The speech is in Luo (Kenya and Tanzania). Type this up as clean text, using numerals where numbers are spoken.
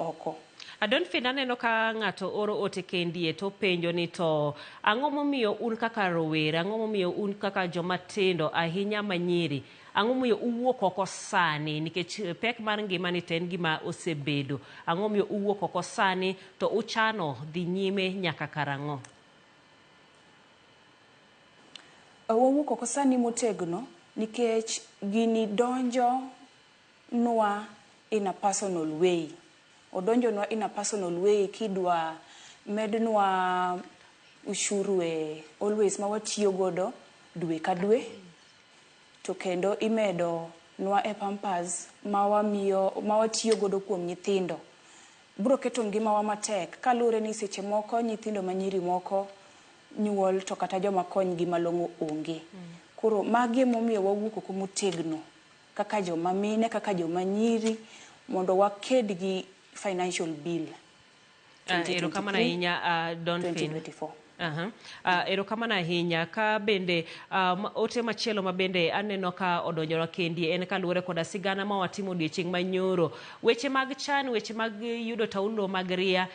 oko. Adonfin aneno ka ng'ato oro ote kendie to penjo ni to ang'o momiyo un kaka rowere, ang'o momiyo un kaka joma tindo ahinya manyiri, ang'o momiyo uwuok oko sani nikech eh, pek mar ngima ni to en gima osebedo. Ang'o momiyo uwuok oko sani to uchano dhi nyime nyaka karang'o? Wawuok oko sani motegno nikech gini donjo nwa in a personal way. Odonjonwa in a personal way kidwa mednwa ushuru e always ma watiyo godo dwe ka dwe to kendo imedo nwa e pampers ma wamiyo ma watiyo godo kuom nyithindo. Bro keto ngimawa matek kaluwore ni seche moko nyithindo manyiri moko nyuol to kata joma konygi malong'o onge. Koro magi emomiyo wawuok oko motegno kaka joma mine, kaka joma nyiri mondo waked gi financial bill. Erokamano ahinya Donfin. 2024. Aha. Erokamano ahinya ka bende ote machielo ma bende aneno ka odonjora kendi en kaluwore koda sigana ma watimo odiochieng' manyoro. Weche mag chan, weche mag yudo taulo mag ria.